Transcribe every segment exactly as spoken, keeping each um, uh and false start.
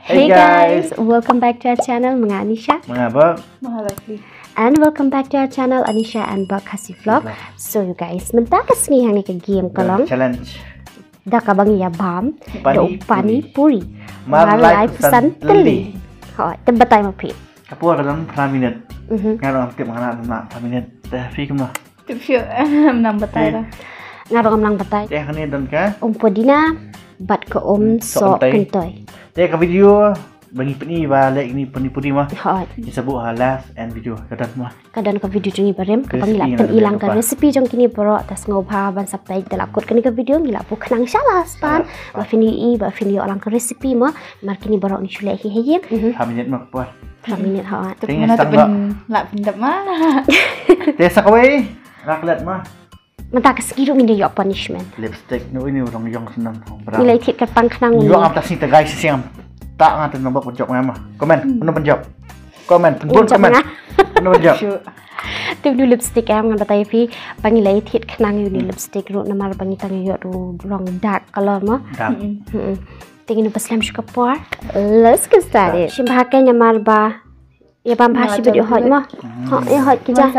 Hey guys, welcome back to our channel, Manga Anisha. Manga Bok. Mahalakshmi. And welcome back to our channel, Anisha and Bok Khasi Vlog. Vlog. So you guys, mynta ka sngi hangne ka game ka long challenge. Da kaba ngi ïa bam da u pani puri. Mar lai phew san tylli. Hooid, te batai ma phi. Ka por ka don phra minit. Mhm. Nga ruh ngam tip nga na phra minit. Te phi kumno? Tip shuh. Ngam nang batai. Te. Nga ruh ngam nang batai. Te hangne don ka um pudina bad ka um sohkynthoi. Te ka video ba ngi pyni ba leh kine pani puri mo. Hooid. Ngi sa buh ha last end video ka don mo. Ka don ka video jong ngi barim kaba ngi la pyni lang ka recipe jong kine baroh, te sngewbha ban sa peit da la kut kane ka video, ngi la buh khnang sha last pat. Ba phin ïohi, ba phin ïoh lang ka recipe mo. Mar kine baroh ngi shu leh hi ha ïing. Mhm. Phra minit mo ka por. Phra minit, hooid. Te phi nang tip ba la phin dep ma. Te sa kawei, raclette mo. Mynta ka sngi ruh ngin da ïoh punishment. Lipstick nu ini u long ïong snem. Ngi la thied kyrpang khnang. Ïoh am ta sngi ta gai sisiang. Ta nga ta nang bok pynjop nga ma. Comment, pynjop. Comment, pynbun comment. Pynjop. Pynjop. Te u lipstick em ngan batai phi ba ngi la thied khnang ïa u lipstick ruh namar ba ngi tang ïoh u long dark color mo. Dark. Mm-mm. Te ngin ym pat slem shuh ka por. Let's get started. Shim bha ka namar ba ïa bam bha shibit ïa hooid mo. Ho, ïa hooid ki ja.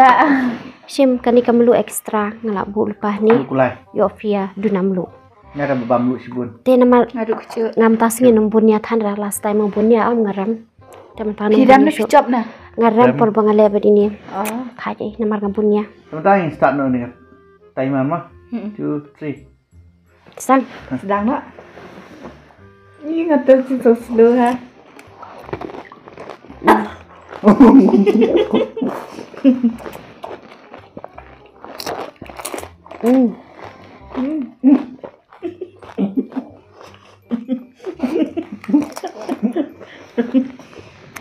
Shim kane ka mluh extra nga la buh lypa hangne. Mluh kulai. Ïoh phi ïa duna mluh. Nga da bam mluh shibun. Te namar ngam ta sngi nang bun ïa than ra last time nga bun ïa am nga rem. Te mynta nang bun ïa shuh. Nga rem por ba nga leh bad ini. Kha ji namar nga bun ïa. Te mynta ngin start noh ne. Timer mo. Two, three. Sdang. Sdang noh. Ih, nga tip si so slow ha. Hmm.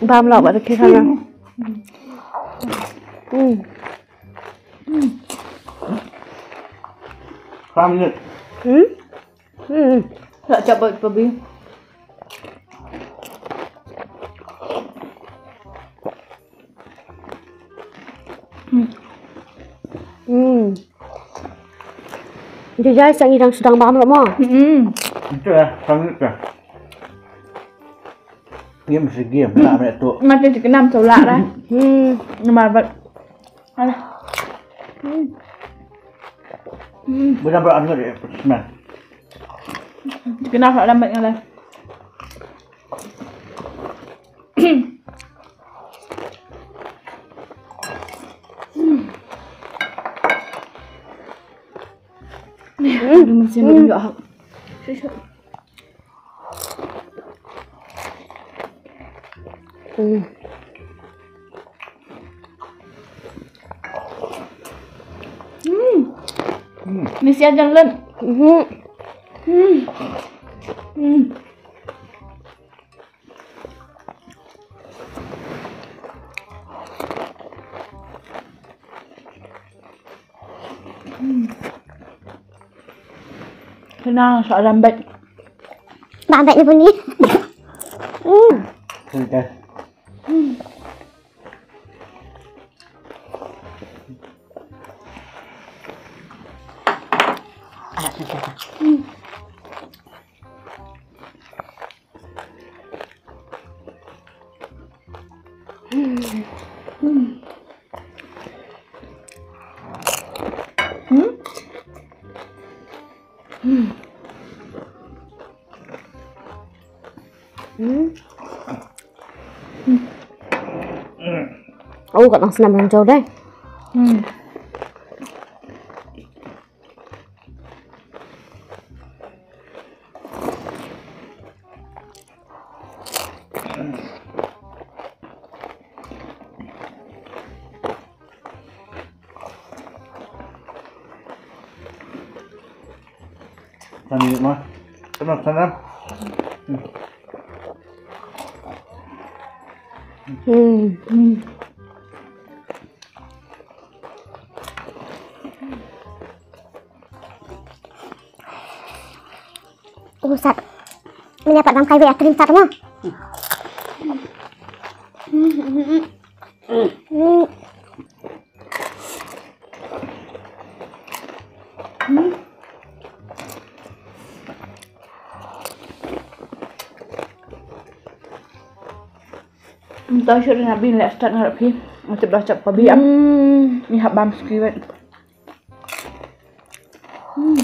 Bam lok bad ki sana. Hmm. Phra minit. Hmm? Hmm. Sa chap bad pabi. Hmm. Jajai sa ngi dang sdang bam mo. Hmm. Itu ya, phra minit ya. Ngim segi, mla meh tu. Mate ti kenam tu lah dah. Hmm. Namar bad. Alah. Hmm. Hmm. Benda berat sangat dia, pedas. Ti kenam lah lambat ngalai. Hmm. Aduh, masih belum juga. Hmm. Hmm. Ni siap jalan. Hmm. Hmm. Hmm. Kena sa lambat. Lambat ni bunyi. Hmm. Sudah. Hmm. Oh, kat nang senam nang jauh deh. Hmm. Tani ma. Tama sana. Hmm. Hmm. Oh, sat. Ini apa dalam kai be krim sat mo? Hmm. Mynta shu ri na bin leh start ngarap hi. Mesti belajar pabi am. Hmm. Ni hap bam ski wet. Hmm.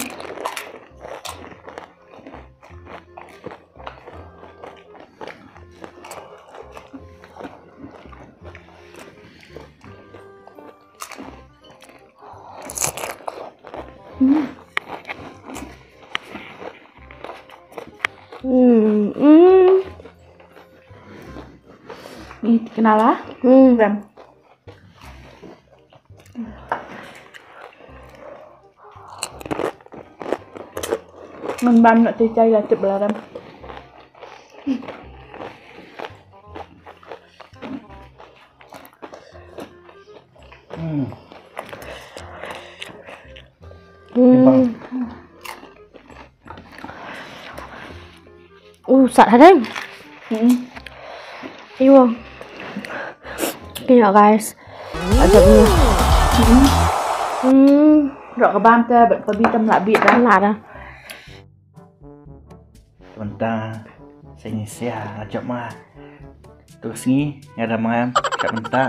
Hmm. Hmm. Hmm. Ni kenal lah. Hmm. Ram. Ngan bam na te chai la tip balaram. Hmm. Hmm. Uh, sat hadeng. Hmm. Ayo. Tengok guys. Ada ni. Hmm. Rok kebam te, bet pabi tem lak bit dah. Lak dah. Mynta sini sia ajak ma. Tu sngi ngada mangam kat mynta.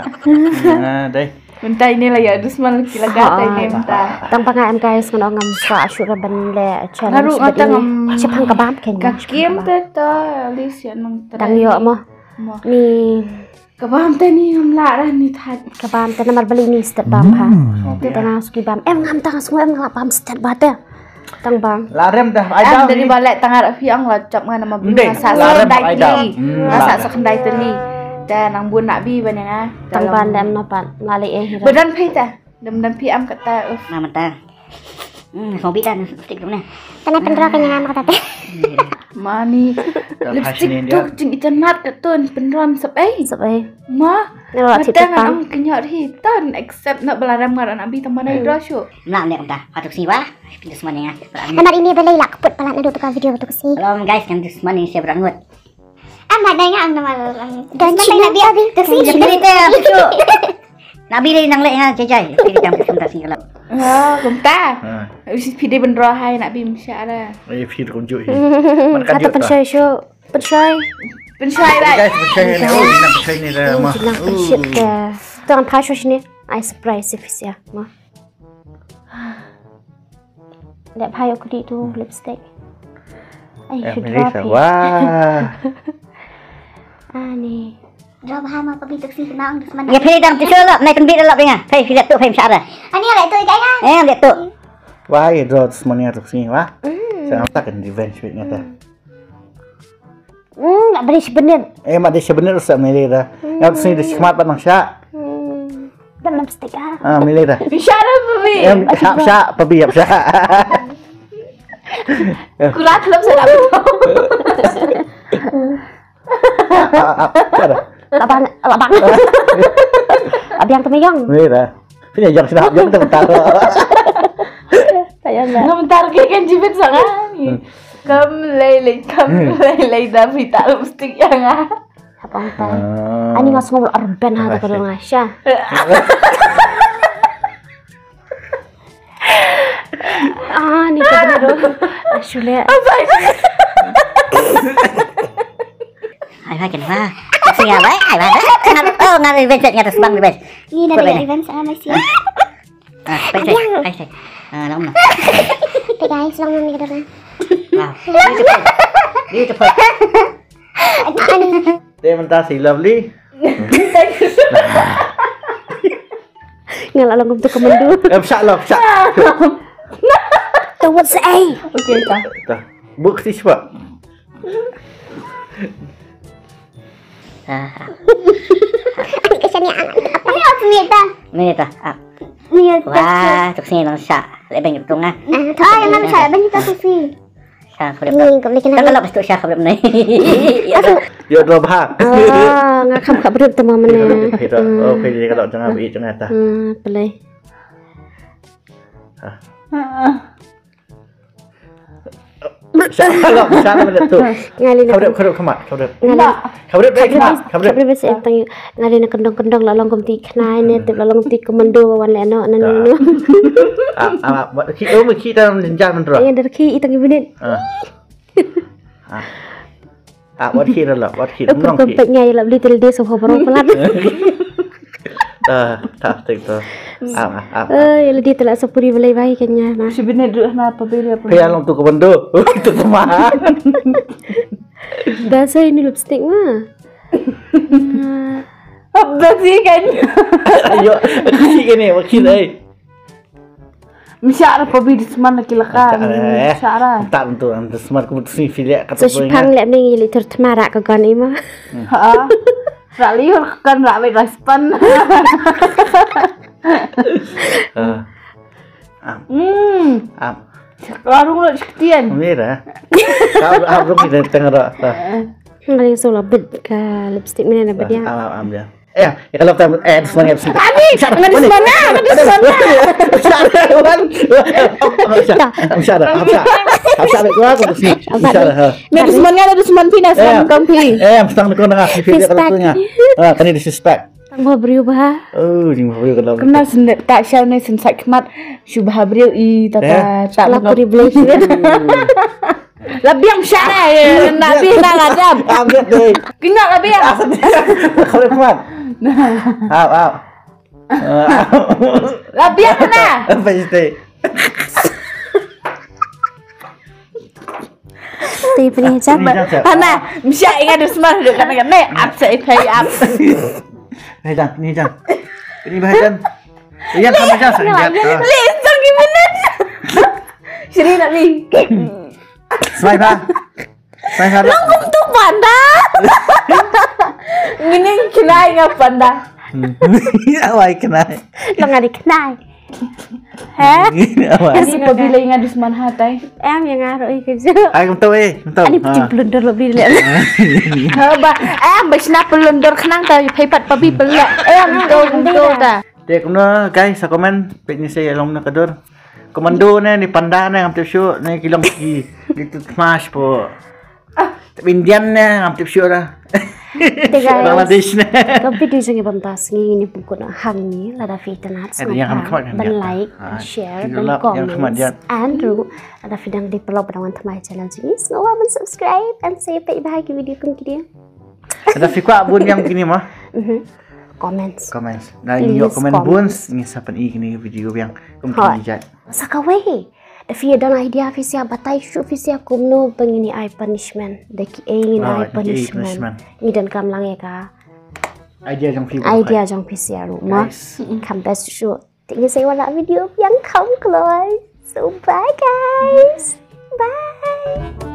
Nah, dai. Mynta ini lah ya, dus mal kila gata ini mynta. Tang pangam guys, ngan ong ngam sa shu ra ban le challenge. Haru ngata ngam. Siapa yang kebam kan? Kakim te ta, lis ya nang. Tang yo mo. Mo. Ni. Kebam te ni ngam lah dah ni that. Kebam te namar beli ni stet bam ha. Hmm. Te tang suki bam. Em ngam tang sngu em ngam bam stet ba te. Tang bam. La rem dah, ai. Em dah dari ni. Balek tang arah phi ang la chap ngan nama beli. Ndeng, masa la rem, sekendai ai teli. Dah. Hmm, masa la. Sekendai teli. Dah nang bun nak bi banyak ah. Tang bam dem napat. Lali eh hira. Badan phi dah. Dem dem phi am kata. Uf. Mama ta. Hmm, hobi dah lipstick tu ni. Tana pendra kanya nama kata te. Mani. Lipstick tu jing itanat katun pendra sep ai. Sep ai. Ma. Ni la mata cip ngan depan. Ang kenyot hi tan accept nak balaram ngar anak bi teman ai dro shu. Nak ni dah. Hatuk sini wah. Pintu semua ni ah. Amat ini belai lah keput palat nadu tukar video tu kesi. Hello guys, kan tu semua ni saya berangut. Amat dah yang nama. Dan cina dia tu sini. Jadi kita tu. Nak beli nang leh ha jai jai. Kita jam kita sini kalau. Ha, kumta. Ha. Usi pide bendra hai nak bi msya dah. Eh, pide kunjuk hi. Kata pensyai syu. Pensyai. Pensyai lah. Guys, pensyai ni. Oh, nak pensyai ni dah mah. Nak pensyai dah. Tuan pasyo sini. Ai surprise sih ya, mah. Dep hai aku di tu lipstick. Ai, eh, Melissa, wah. Ani. Drop ha ma pabi tuk si kena ong dus mana. Ya phi dang tisu lap, nai pynbit lap ringa. Phi phi lap tu phi msara. Ani lap tu kai ha. Eh, lap tu. Wah, ya drop semua tuk si wah. Saya tak kan revenge bit ngata. Hmm, nak beri sebenit. Eh, mak dia sebenit rusak Mele dah. Ngap sini dia semat pat nang syak. Hmm. Dah enam stik ah. Ah, Mele dah. Syak dah pabi. Em, syak syak pabi ap syak. Kurat lem sedap. Ah, ah, ah, syak dah. Labang, labang. Abiang temayang. Mele dah. Punya yang sedap yang tentang. Tayang dah. Ngam tar ke kan jibit sangat. Hmm. Kam lei lei kam lei lei da phi ta lipstick ïa nga. Hap ong tai. Ah. Ani nga sngew arben ha ta ka dong nga sha. Ah, ni ka bani ro. Ashule. Ai ba ken ba. Sing ya bai, ai ba. Ngan oh ngan revenge ngan sbang revenge. Ni na revenge sama si. Ah, pay, pay, pay, pay. Ah, long na. Hey guys, long na ni ka dong. Wow. Beautiful. Beautiful. Ani. Te mynta si lovely. Nga la long kum tu ka myndu. Eh, psha lah, psha. Tu wat se ai. Okay, ta. Ta. Buk si spa. Ah. Ani ka shani ang. Ani apa ni ta? Ni ta. Ah. Ni ta. Wah, tuk sini lang sha. Lebeng tung ah. Ah, yang mana sha? Lebeng kita tu si. Sha khabrip. Ni kau boleh kenal. Kalau betul sha khabrip ni. Ya tu. Ya dua bah. Ah, nga kham khabrip tu mama ni. Oh, phi kalau jangan bi jangan ta. Hmm, boleh. Ah. Sha, sha, sha, tu. Ngali na khabrip, khabrip, khamat, khabrip. Ngali. Khabrip, khabrip, khamat, khabrip. Khabrip, khabrip, khabrip, khabrip. Ngali na kendong, kendong, la long kum ti khnai ne, tip la long ti komando, wan le no, no, no, no. Ah, ah, ki, oh, ki ta jam jam. Iya, dari ki, itang minit. Ah. Ah. Ah, wat khie la, wat khie. Kum kum pek ngai la beli tel de so ho bro pelat. Ah, tak tik tu. Ah, ah, ah. Eh, la di tela sapuri belai bai kenya na. Sibine dulu na pabili apa? Pia long tu ke bendo. Tu sama. Dah saya ini lipstick mah. Apa sih kan? Ayo, sih kene wakil ai. Msyara pa bi dusman la ki la ka. Msyara. Tak tentu dusman ku tu sini filek kata. So shipang lek meng ili tur tmara ka gon ima. Ha. Ra liur kan ra wei rice pan. Hmm. Am. Larung lo chiktian. Mira. Kau abrum kita tengara. Ngali so la bit ka lipstick mena na badia. Am am dia. Eh, ya kalau tak eh dusman ya. Ani, nggak dusman nggak, nggak dusman nggak. Msyara, msyara, msyara. Msyara, msyara. Nggak dusman nggak, nggak dusman pina. Eh, mstang kau nengah. Respect. Ah, kani disrespect. Tang ba briew ba. Oh, jing ba briew kalau. Kena sendek tak syal ni sen sakmat. Shu ba briew i tata tak la privilege. La biang syara ya, na bi na la dam. Ambil deh. Kena la biang. Kalau kuat. Au, au. La biang na. Apa itu? Ti pini jam. Hana, msya ingat dusman dek kana kana. Ap sa ipai ap. Ni jam, ni jam. Ini bahaya jam. Ini jam sama jam sangat. Li sang gimana? Sini nak li. Smai ba. Smai ba. Long kum tu panda. Ngini kinai nga panda. Awai kinai. Long ada kinai. Heh? Apa? Kasi pa bilai nga dusman hatai. Em yang ngaruh ikut je. Ai kum tu eh, kum tu. Ani pecing pelundor lebih lek. Haba, em ba sna pelundor khnang ta paipat pa bi pelek. Em tu kum tu ta. Te kumno guys, sa comment pet ni sa long na kadur. Komando ne ni panda ne ngam tip shu ne kilong ki. Gitu smash po. Tapi Indian ne ngam tip shu da. Te guys, Bangladesh ne. Ka video jong i bam tas ngi ni pun kuna hang ni lada fi tanat. Ban like, ban share, ban comment, and ru lada fi dang di pelok ban wan tmai channel jong i. Sngew ban subscribe and sa peit ba ki video kum ki dia. Lada fi kwah bun yang kini ma. Comments. Comments. Na ngi ïoh comment bun ngi sa pyni kine video biang kum kine jait. Sa kawei. Da phi don idea phi sa batai shuh phi sa kumno ba ngin ai punishment. Da ki ei ngin ai punishment. Ngi donkam lang ïa ka idea jong phi. Idea jong phi sa ruh ma. Kham best shuh. Te ngi sa ïa wan la video biang kham kloi. So bye guys. Bye.